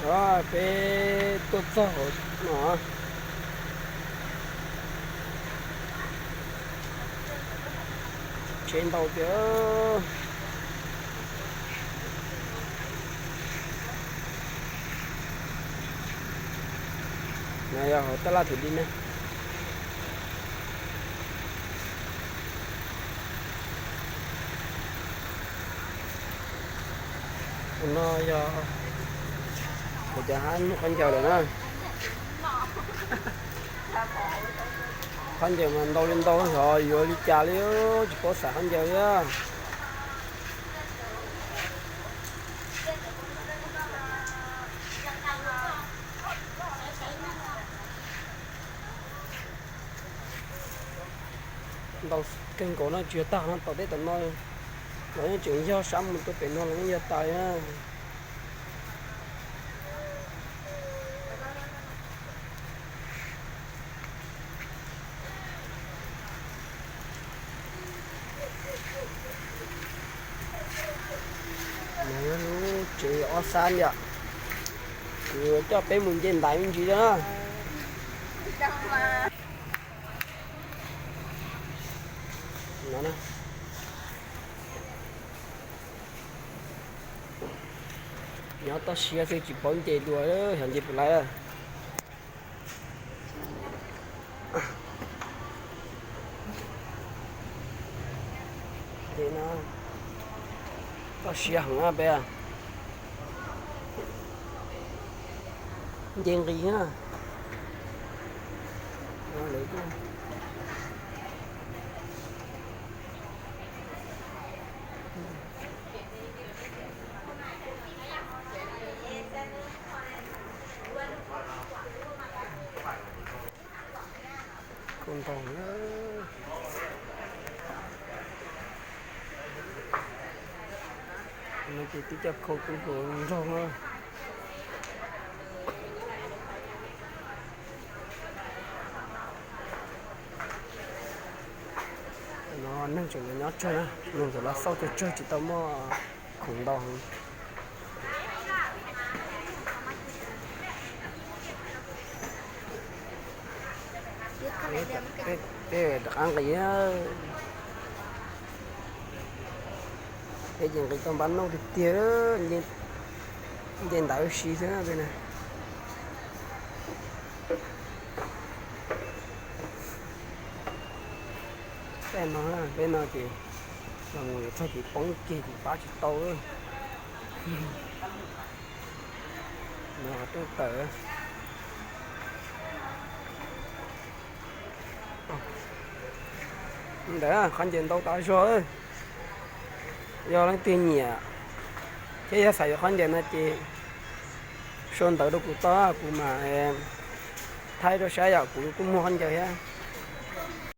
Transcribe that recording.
Peb tuaj txog hauv no, tsev ntau tiag. No yog hauv tab laj thim di na. Tus no yog kuv cov hab muag khaub ncaws lawm na. Khaub ncaws mas ntau li ntau, xyov yuav li cas li, tsis paub xav khaub ncaws li. Ntau kawg nkaus no, tsis yog tag no, tom teb tom no los yeej tseem yog, sab mus rau pem no los yeej yog tas li na. Lub tsev ob sab yom, kuv coj peb mus nce ntaiv me ntsis na. Nyob toj siab xwb tsis paub nce dua, xyov nce puas laiv. Nce no, toj siab heev peb, nce nqis na. Khau ntau na. No ces twb coj khau tub hluas nraug na. No neeg tseem nyob tsawg na, neeg tseem los xauj tsawg tsawg, tsis tau muaj khoom ntau heev. Peb rov qab nqis, peb ces nqis tau npab nauj tiag tiag, nce ntaiv ua si xwb na peb na. Peb no, peb no ces los mus yuav txog ces poob kiag ces pab tsis tau. No tuaj tawm ntawd, khaub ncaws ntau tas zog. Yog leej twg nyiam thiab yog xav yuav khaub ncaws no ces sau ntawv rau kuv tau, kuv mam thaij rau saib, yog kuv kuj muag khaub ncaws thiab.